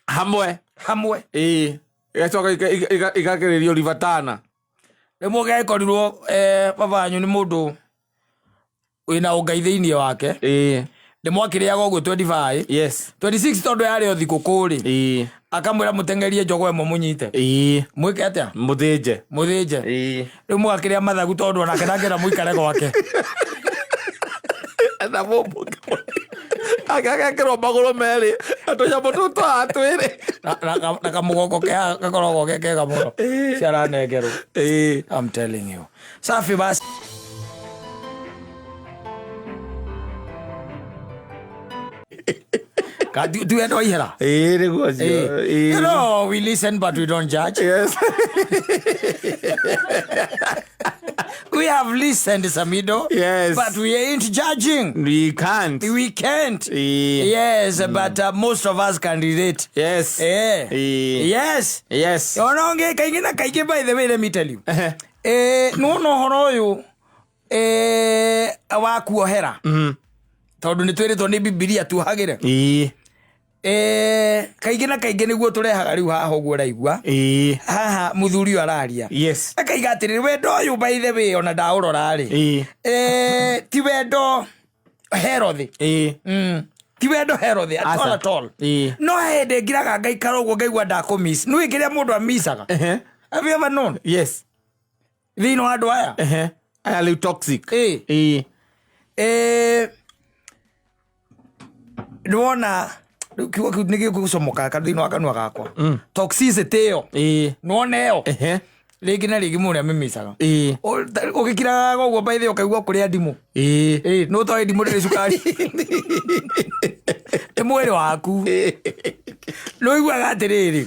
Hamwe. Hamwe. Ĩ, igacoka igakĩrĩrio ribatana. Rĩmwe ũgĩkorirwo baba wanyu nĩ mũndũ wĩna ũngai thĩinĩ wake, Ĩ. nĩ mwakĩrĩaga ũguo 25, Yes. 26, tondũ yarĩ o thigũkũ rĩ, Ĩ. akamwĩra mũteng'erie njogo ĩmwe mũnyite. Ĩ. Mwĩke atĩa? Mũthĩnje. Mũthĩnje. Ĩ. Rĩu mũgakĩrĩa mathagu, tondũ onake ndangĩenda mũikare gwake. Na mũmbunge agekĩrwo magũrũ merĩ na tũnyamũ tũu twa twĩrĩ. Na kamũgongo gakoragwo ge kega mũno. Ĩ. Ciaranengerwo. Ĩ. I'm telling you. Safi basi. Ka tuende ihera. Ĩ, nĩguo cio. Ĩ. You know, we listen but we don't judge. Yes. We have listened, Samido. Yes. But we ain't judging. We can't. We can't. Ĩĩ. Yes, but most of us can relate. Yes. Ĩĩ. Yes. Yes. Ona ũngĩ kaingĩ na kaingĩ, by the way, let me tell you. Ehe. Nĩwona ũhoro ũyũ wa kuohera, tondũ nĩ twĩrĩtwo nĩ Bibilia tuohagĩre. Kaingĩ na kaingĩ nĩguo tũrehaga rĩu haha ũguo ũraigua. Haha mũthuri ũyũ araria. Akaiga atĩrĩrĩ, wendo ũyũ, by the way, ona ndaũrora rĩ, ti wendo healthy. Ti wendo healthy at Aca. all, at all. No hĩndĩ ngiraga ngaikara ũguo ngaigua ndakũmiss. Nĩũĩ kĩrĩa mũndũ amicaga? Have you ever known? Yes. Thĩinĩ wa andũ aya. Ehe. Aya rĩu toxic. Ĩĩ. Nĩwona rĩu kiugo kĩu nĩ gĩgũcomoka thĩinĩ wa kanua gakwa, toxicity ĩyo. Nĩwona ĩyo? Ehe. Rĩngĩ na rĩngĩ mũndũ amĩmicaga. Ũgĩkiraga ũguo, by the way, ũkaigua kũrĩa ndimũ. Ĩĩ, no toĩ ndimũ ndĩrĩ cukari, nĩ mwĩrĩ waku. Nĩ ũiguaga atĩrĩrĩ,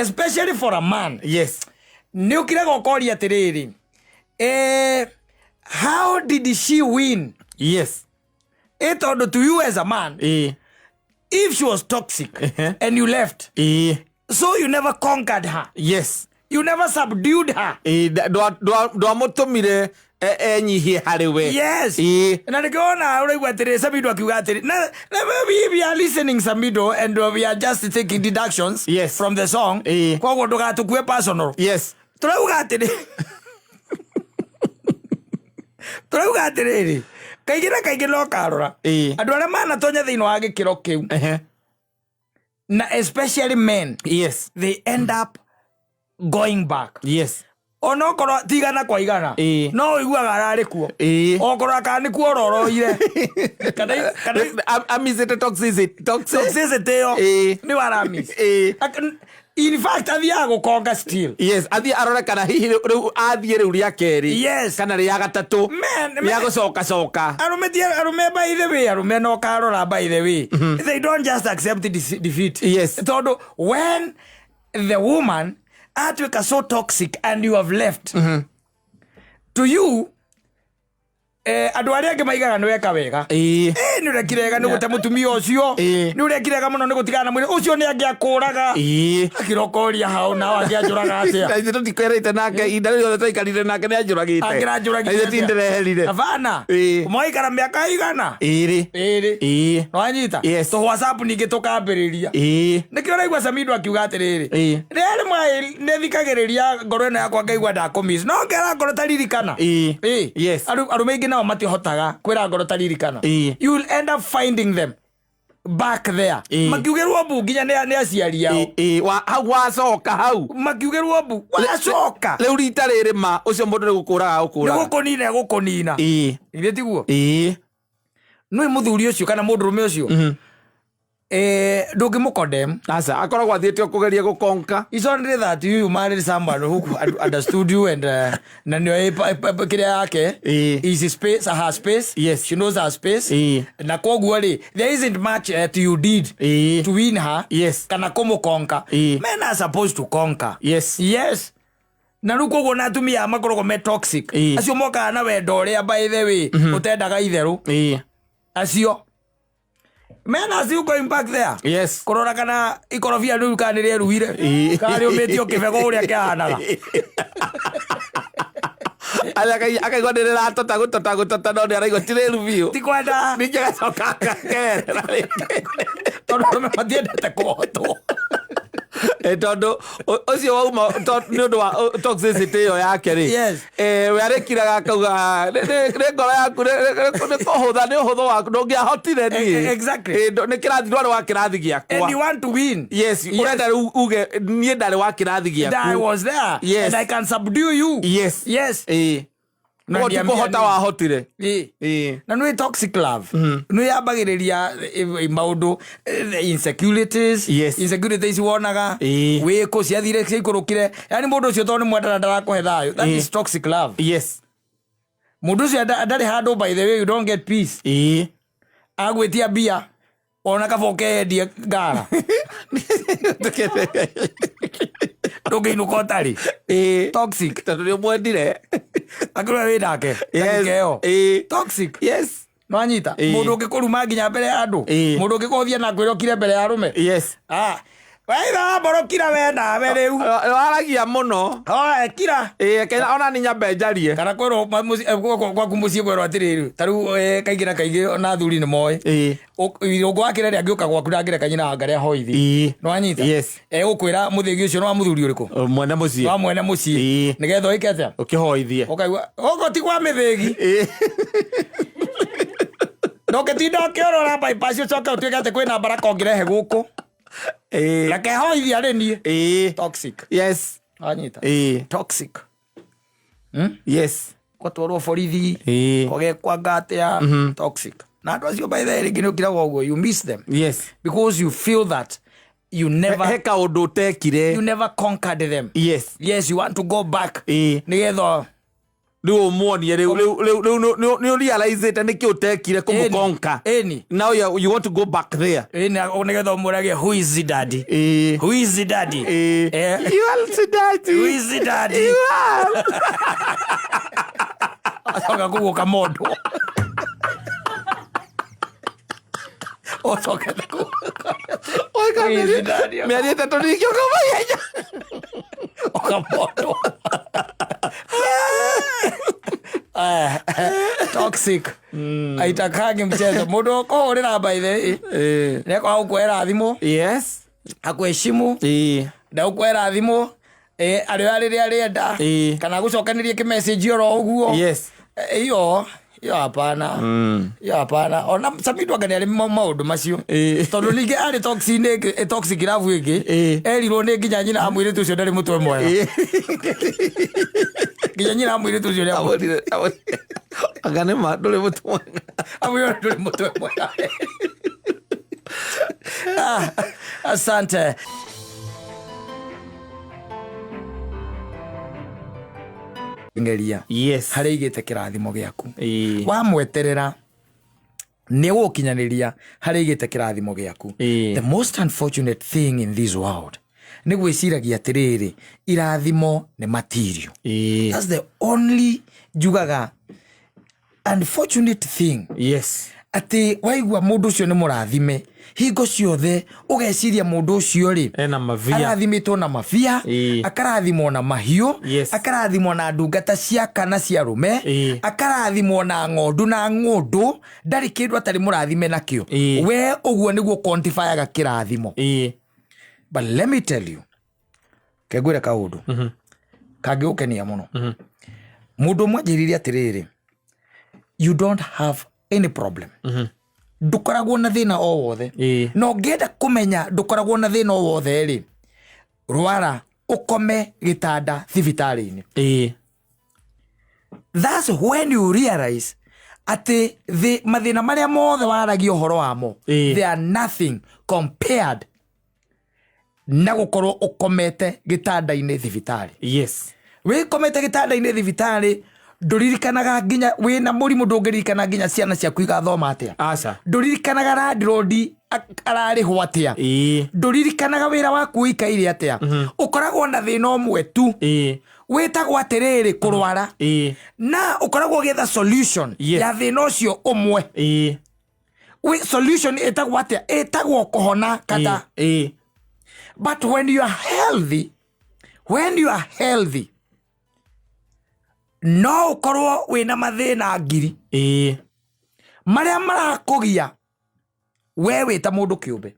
especially for a man, nĩ ũkiraga ũkoria atĩrĩrĩ, how did she win? Ĩ tondũ to you as a man, if she was toxic and you left, so you never conquered her. You never subdued her. Ĩĩ, ndwamũtũmire enyihie harĩ we. Yes. Na nĩkĩona ũraigua atĩrĩ, Samido akiuga atĩrĩ, na we are listening, Samido, and we are just taking deductions from the song. Koguo ndũgatũkue personal. Tũrauga atĩrĩrĩ, kaingĩ na kaingĩ no karora andũ arĩa manatonya thĩinĩ wa gĩkĩro kĩu, na especially men, they end up going back, onokorwo ti igana kwa igana. No ũiguaga ararĩ kuo, okorwo kana nĩ kuo ororoire kana Amicĩte toxicity. Toxicity ĩyo nĩ waramis. In fact, athiaga gũkonga still. Yes, athiĩ arore kana hihi rĩu athiĩ rĩu rĩa kerĩ kana rĩa gatatũ Man. rĩa gũcoka coka. Arũme ti arũme, by the way, arũme no karora, by the way, they don't just accept defeat. Tondũ when the woman atuĩka so toxic and you have left, to you, andũ arĩa angĩ maigaga nĩ weka wega. Nĩ ũrekire wega nĩ gũte mũtumia ũcio. Nĩ ũrekire wega mũno nĩ gũtigana na mwĩrĩ ũcio, nĩ angĩakũraga. Akĩrokoria hau nao angĩanjũraga atĩa? Na ithuĩ tũtikwerĩte nake ihinda rĩu rĩothe twaikarire nake nĩ anjũragĩte. Angĩranjũragire Na ithuĩ atĩa? tindireherire. Abana. Mwaikara mĩaka igana? 2. 2. Nwanyita? Tũ WhatsApp ningĩ tũkambĩrĩria. Nĩkĩo ũraigua Samido akiuga atĩrĩrĩ, rĩrĩ nĩ thikagĩrĩria ngoro ĩno yakwa ngaigua ndakũmiss, no ngera ngoro taririkana. Arũme aingĩ nao matihotaga kwĩra ngoro taririkana. You will end up finding them back there makiugĩrwo mbu nginya nĩ aciari ao. Hau wacoka hau. Makiugĩrwo mbu wacoka. Rĩu rita rĩrĩ ma ũcio mũndũ nĩ gũkũraga Nĩ gũkũraga. Gũkũnina gũkũnina. Githĩ tiguo? Ĩĩ. Nĩ mũthuri ũcio kana mũndũrũme ũcio, ndũngĩmũkondem. Aca, akoragwo athiĩte o kũgeria gũkonka. It's only that you married someone who understood you and na nĩoĩ kĩrĩa yake is space, her space. She knows her space. Na koguo rĩ, there isn't much you did to win her kana kũmũkonka. Men are supposed to conquer. Yes, na rĩu koguo na atumia aya makoragwo me toxic, acio mokaga na wendo ũrĩa, by the way, ũtendaga itherũ. Acio men are still going back there kũrora kana ikorobia rĩu kana nĩ rĩeruhire, kana rĩũmĩtio kĩbego ũrĩa kĩhanaga. Akaigua nĩ rĩratota gũtota gũtota, no nĩ araigua ti rĩru biũ. Ti kwenda. Ningĩ agacoka akakerera rĩngĩ. Tondũ arũme matiendete kũhotwo. Tondũ ũcio wauma nĩ ũndũ wa toxicity ĩyo yake rĩ, we arĩkiraga akauga nĩ ngoro yaku, nĩ kũhũtha, nĩ ũhũthũ waku, ndũngĩahotire niĩ. Nĩ kĩrathi, ndwarĩ wa kĩrathi gĩakwa. And you want to win. Yes, ũrenda rĩu uge niĩ ndarĩ wa kĩrathi And I gĩaku. was there and I can subdue you. Na Koguo ti ndiambia kũhota niĩ. wahotire. Na nĩ toxic love nĩ yambagĩrĩria maũndũ, the insecurities. Insecurities wonaga wĩkũ ciathire ciaikũrũkire, yani mũndũ ũcio tondũ nĩ mwendana ndarakũhe thayũ, that is toxic love. Mũndũ ũcio ndarĩ handũ, by the way, you don't get peace. Agwĩtia mbia ona kaba ũkeyendie ngara, ndũngĩinũka ũtarĩ. Toxic. Tondũ nĩ ũmwendire. Angĩrwo wĩ nake. Yes. Keo. Ĩĩ. Toxic. Yes. Nwanyita. Ĩĩ. Mũndũ ũngĩkũruma nginya mbere ya andũ. Ĩĩ. Mũndũ ũngĩkũhũthia na kwĩra ũkire mbere ya arũme. Yes. Ah. Waitha mborokira we nawe rĩu. Waragia mũno. Oe kira. Ĩĩ, kenya ona ni nyambe njarie. Kana kwĩrwo gwaku mũciĩ kwĩrwo atĩrĩrĩ, ta rĩu kaingĩ na kaingĩ ona athuri nĩ moĩ. Ĩĩ. Irũngũ wakĩra rĩ angĩũka gwaku ndangĩreka nyina wa ngarĩa hoithi. Ĩĩ. Nĩwanyita? Yes. Egũkwĩra mũthĩgi ũcio nĩ wa mũthuri ũrĩkũ? Mwene mũciĩ. Wa mwene mũciĩ. Ĩĩ. Nĩgetha ũĩke atĩa? Ũkĩhoithie. Ũkaigua gũkũ ti kwa mĩthĩgi. Ĩĩ. Ndũngĩtinda ũkĩũrũra bypass ũcoke ũtuĩke atĩ kwĩna mbaraka ũngĩrehe gũkũ. Ĩĩ. Reke hoithi arĩ niĩ. Ĩĩ. Toxic. Yes. Wanyita? Ĩĩ. Toxic. Yes. Gũtwarwo borithi. Ĩĩ. Ũgekwanga atĩa? Toxic. Na andũ acio by the way rĩngĩ nĩ ũkiraga ũguo you miss them. Yes. Because you feel that you never He kaũndũ ũtekire. you never conquered them. Yes. Yes, you want to go back. Ĩĩ. Nĩgetha Rĩu ũmuonie rĩu rĩu rĩu rĩu nĩ ũrealizĩte nĩkĩ ũtekire kũmũkonka. Ĩni. Now you want to go back there. Ĩni nĩgetha ũmũrage who is the daddy? Ĩĩ. Who is the daddy? Ĩĩ. Eh. You are the daddy. Who is the daddy? You are. Acoka kũu ũkamondwo. Ũcokete kũu. Who is the daddy? Mĩario ĩtatũ ningĩ ũkauma ihenya. Ũkamondwo. Toxic. Aitakangi mchezo. Mũndũ ũkũhũrĩra by the way. Ĩĩ. Nĩekwaga gũkuoera thimũ, Yes. akuheshimu, Ĩĩ. ndagũkuoera thimũ, arĩoya rĩrĩa arĩenda, Ĩĩ. kana gũcokanĩrie kĩmessage oro ũguo. Yes. Hiyo hiyo hapana. Hiyo hapana. Ona Samido anga nĩarĩ maũndũ macio. Ĩĩ. Tondũ ningĩ arĩ toxic nĩ toxic love ĩngĩ. Ĩĩ. Erirwo nĩ nginya nyina wa mũirĩtu ũcio ndarĩ mũtwe mwega. Ĩĩ. Nginya nyina wa mũirĩtu ũcio nĩ Amwĩrire amwĩrire. Anga nĩ ma ndũrĩ mũtwe mwega. amwĩrire ndũrĩ mũtwe mwega. Ah, asante. Ngeria Yes. harĩa igĩte kĩrathimo gĩaku. Ĩĩ. Wamweterera nĩ gũkinyanĩria harĩa igĩte kĩrathimo gĩaku. Ĩĩ. The most unfortunate thing in this world nĩ gwĩciragia atĩrĩrĩ irathimo nĩ material. Ĩĩ. That's the only njugaga unfortunate thing Yes. atĩ waigua mũndũ ũcio nĩ mũrathime hingo ciothe ũgeciria mũndũ ũcio rĩ Ena mavia. arathimĩtwo na mabia Ĩĩ. akarathimwo na mahiũ Yes. akarathimwo na ndungata cia kana cia arũme Ĩĩ. akarathimwo na ng'ondu na ng'ũndũ ndarĩ kĩndũ atarĩ mũrathime nakĩo Ĩĩ. we ũguo nĩguo quantifyaga kĩrathimo Ĩĩ. but let me tell you kengwĩre kaũndũ kangĩgũkenia mũno mũndũ ũmwe anjĩrire atĩrĩrĩ you don't have any problem ndũkoragwo na thĩna o wothe Ĩĩ. na ũngĩenda kũmenya ndũkoragwo na thĩna o wothe rĩ rwara ũkome gĩtanda thibitarĩ-inĩ Ĩĩ. That's when you realize atĩ mathĩna marĩa mothe waragia ũhoro wamo Ĩĩ. they are nothing compared na gũkorwo ũkomete gĩtanda-inĩ thibitarĩ Yes. wĩkomete gĩtanda-inĩ thibitarĩ ndũririkanaga nginya wĩna mũrimũ ndũngĩririkana nginya ciana ciaku igathoma atĩa Aca. ndũririkanaga landlord ararĩhwo atĩa Ĩĩ. ndũririkanaga wĩra waku ũikaire atĩa ũkoragwo na thĩna ũmwe tu Ĩĩ. wĩtagwo atĩrĩrĩ kũrwara Ĩĩ. na ũkoragwo ũgĩetha solution Yes. ya thĩna ũcio ũmwe Ĩĩ. Solution ĩtagwo atĩa ĩtagwo kũhona kata Ĩĩ. but when you are healthy when you are healthy no ũkorwo wĩna mathĩna ngiri Ĩĩ. marĩa marakũgia we wĩ ta mũndũ kĩũmbe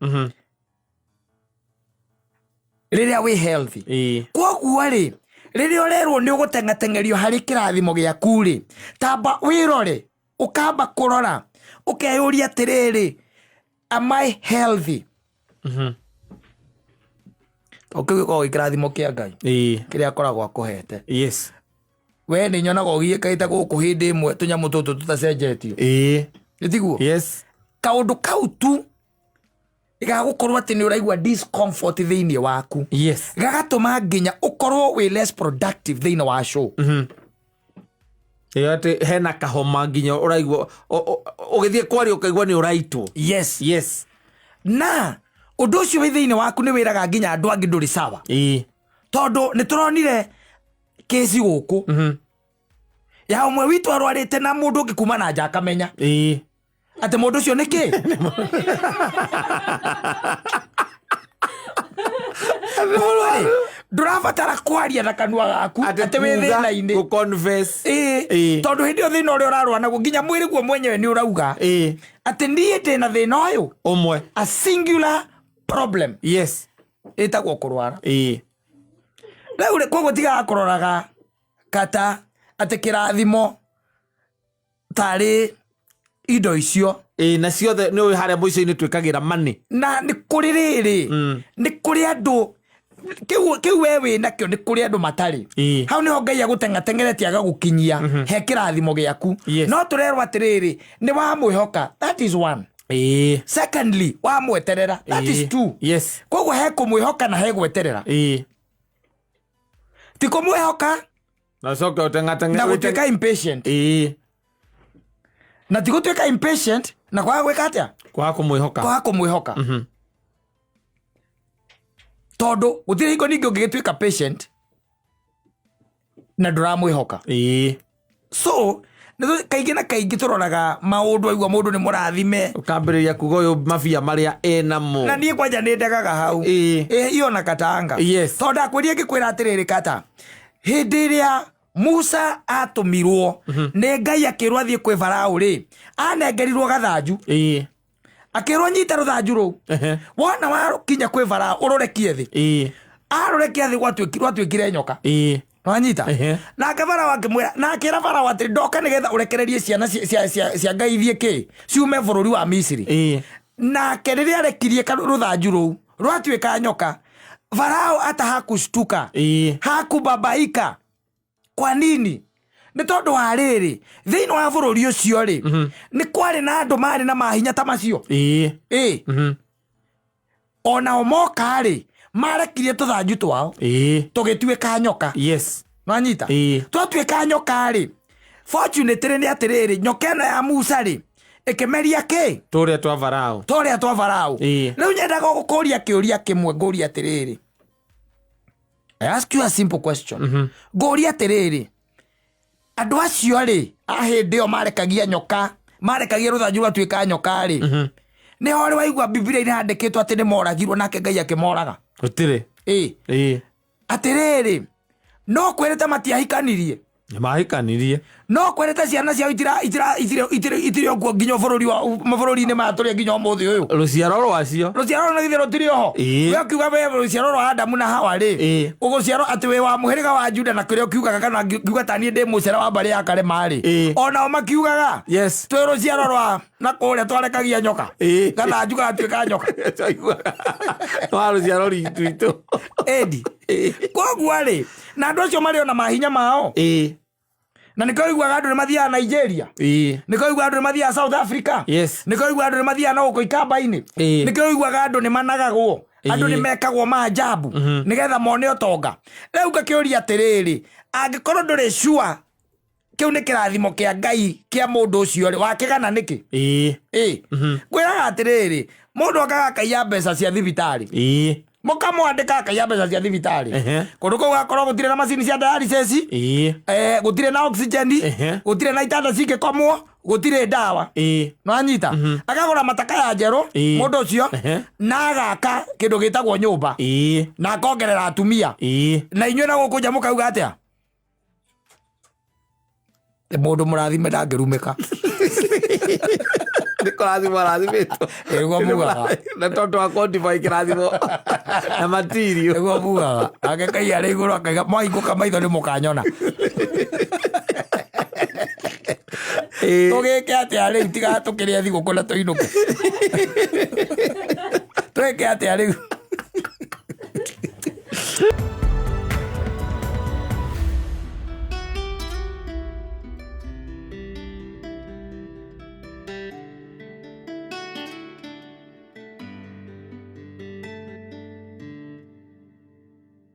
rĩrĩa wĩ healthy Ĩĩ. koguo rĩ rĩrĩa ũrerwo nĩ ũgũteng'ateng'erio harĩ kĩrathimo gĩaku rĩ tamba wĩrore ũkamba kũrora ũkeyũria atĩrĩrĩ am I healthy tondũ kĩu gĩkoragwo gĩ kĩrathimo kĩa Ngai Ĩĩ. kĩrĩa akoragwo akũhete Yes. we nĩ nyonaga ũgiĩkaĩte gũkũ hĩndĩ ĩmwe tũnyamũ tũtũ tũtacenjetio Ĩĩ. nĩ tiguo Yes. kaũndũ kau tu gagũkorwo atĩ nĩ ũraigua discomfort thĩinĩ waku Yes. gagatũma nginya ũkorwo wĩ less productive thĩinĩ wa show Ĩyo atĩ hena kahoma nginya ũraigua ũgĩthiĩ kwaria ũkaigua nĩ ũraitwo. yes Yes. na ũndũ ũcio wĩ thĩinĩ waku nĩ wĩraga nginya andũ angĩ ndũrĩ sawa Ĩĩ. tondũ nĩ tũronire kesi gũkũ Ya ũmwe witũ arwarĩte na mũndũ ũngĩ kuma na nja akamenya atĩ mũndũ ũcio nĩ kĩ. Koguo-rĩ, ndũrabatara kwaria na kanua gaku atĩ wĩ thĩna-inĩ. Gũ confess. Ĩĩ, tondũ hĩndĩ ĩyo thĩna ũrĩa ũrarũa naguo nginya mwĩrĩ guo mwenyewe nĩ ũrauga atĩ niĩ ndĩ na thĩna ũyũ, Ũmwe. A singular problem. Ĩtagwo kũrwara. Rĩu rĩ, koguo tigaga kũroraga kata atĩ kĩrathimo tarĩ indo icio. Ĩĩ, na ciothe nĩ ũĩ harĩa mũico-inĩ twĩkagĩra money. Na nĩ kũrĩ rĩrĩ, nĩ kũrĩ andũ kĩu we wĩ nakĩo, nĩ kũrĩ andũ matarĩ. Hau nĩho Ngai agũteng'ateng'eretie agagũkinyia he kĩrathimo gĩaku. No tũrerwo atĩrĩrĩ, nĩ wamwĩhoka, that is one. Secondly, wamweterera, that is two. Koguo he kũmwĩhoka na he gweterera. Ti kũmwĩhoka Na ũcoke ũteng'ateng'e na gũtuĩka impatient. Na ti gũtuĩka impatient na kwaga gwĩka atĩa? Kwaga kũmwĩhoka. Kwaga kũmwĩhoka, tondũ gũtirĩ hingo ningĩ ũngĩgĩtuĩka patient na ndũramwĩhoka. So kaingĩ na kaingĩ tũroraga maũndũ, aigua mũndũ nĩ mũrathime, Ũkambĩrĩria kuga ũyũ mabia marĩa enamo. Na niĩ kwanja nĩ ndegaga hau. Ĩ, iyo na katanga. Tondũ ndakwĩria ngĩkwĩra atĩrĩrĩ, kata hĩndĩ ĩrĩa Musa atũmirwo nĩ Ngai akĩrwo athiĩ kwĩ Farao rĩ, anengerirwo gathanju, akĩrwo nyita rũthanju rũu. Wona wakinya kwĩ Farao ũrũrekie thĩ. Arũrekia thĩ, rwatuĩkire nyoka. Wanyita? Nake Farao akĩmwĩra na akĩra Farao atĩ ndoka nĩgetha ũrekererie ciana cia Ngai ithiĩ kĩ ciume bũrũri wa Misiri. Nake rĩrĩa arekirie rũthanju rũu rwatuĩka nyoka, Farao hata hakushtuka, hakubabaika. Kwa nini? Nĩ tondũ wa rĩrĩ, thĩinĩ wa bũrũri ũcio rĩ, nĩ kwarĩ na andũ marĩ na mahinya ta macio. Ĩ, onao moka rĩ, marekirie tũthanju twao tũgĩtuĩka nyoka. Nwanyita? Twatuĩka nyoka rĩ, fortunately nĩ atĩrĩrĩ, nyoka ĩno ya Musa rĩ, ĩkĩmeria kĩ? Tũrĩa twa Farao. Tũrĩa twa Farao. Rĩu nyendaga gũkũria kĩũria kĩmwe, ngũria atĩrĩrĩ, I ask you a simple question, ngũria atĩrĩrĩ, andũ acio rĩ, a hĩndĩ ĩyo marekagia nyoka, marekagia rũthanju rwatuĩka nyoka rĩ, nĩ ho rĩ waigua Bibilia-inĩ handĩkĩtwo atĩ nĩ moragirwo nake Ngai akĩmoraga? Gũtirĩ. Ĩ. Atĩrĩrĩ, no kwĩrĩte matiahikanirie? Nĩ mahikanirie. No kwĩrĩte ciana ciao itirĩ okuo nginya bũrũri wa mabũrũri-inĩ maya tũrĩ nginya ũmũthĩ ũyũ? Rũciaro rwacio. Rũciaro rũu githĩ rũtirĩ oho? Ĩĩ. We ũkiuga we rũciaro rwa Adamu na Hawa rĩ, ũgũciarwo atĩ wĩ wa mũhĩrĩga wa Juda na kĩrĩa ũkiugaga, kana ngiuga ta niĩ ndĩ mũcere wa mbarĩ ya Karema rĩ, onao makiugaga twĩ rũciaro rwa na kũrĩa twarekagia nyoka, gathanju gatuĩka nyoka. Twaiguaga. Wa rũciaro rwitũ. Edi koguo rĩ, na andũ acio marĩ ona mahinya mao, na nĩkĩo ũiguaga andũ nĩ mathiaga Nigeria, nĩkĩo ũiguaga andũ nĩ mathiaga South Africa, nĩkĩo ũiguaga andũ nĩ mathiaga na gũkũ ikamba-inĩ, nĩkĩo ũiguaga andũ nĩ managagwo, andũ nĩ mekagwo maajabu nĩgetha mone ũtonga. Rĩu ngakĩũria atĩrĩrĩ, angĩkorwo ndũrĩ sure kĩu nĩ kĩrathimo kĩa Ngai kĩa mũndũ ũcio rĩ, wakĩgana nĩkĩ? Ĩ, ngwĩraga atĩrĩrĩ, mũndũ okaga akaiya mbeca cia thibitarĩ, mũkamwandĩka akaiya mbeca cia thibitarĩ. Kũndũ kũu gakorwo gũtirĩ na macini cia dialysis, gũtirĩ na oxygen, gũtirĩ na itanda cingĩkomwo, gũtirĩ ndawa. Nwanyita? Akagũra matakaya njerũ, mũndũ ũcio, na agaka kĩndũ gĩtagwo nyũmba, na akongerera atumia, na inyuĩ na gũkũ nja mũkauga atĩa? Mũndũ mũrathime ndangĩrumĩka. Nĩ kũrathimwo arathimĩtwo. Nĩguo mugaga. Na tondũ wa quantify kĩrathimo na material. Nĩguo mugaga. Nake Ngai arĩ igũrũ akaiga mwahingũka maitho nĩ mũkanyona. Tũgĩke atĩa rĩu tiga tũkĩrĩe thigũkũ na tũinũke? Twĩke atĩa rĩu?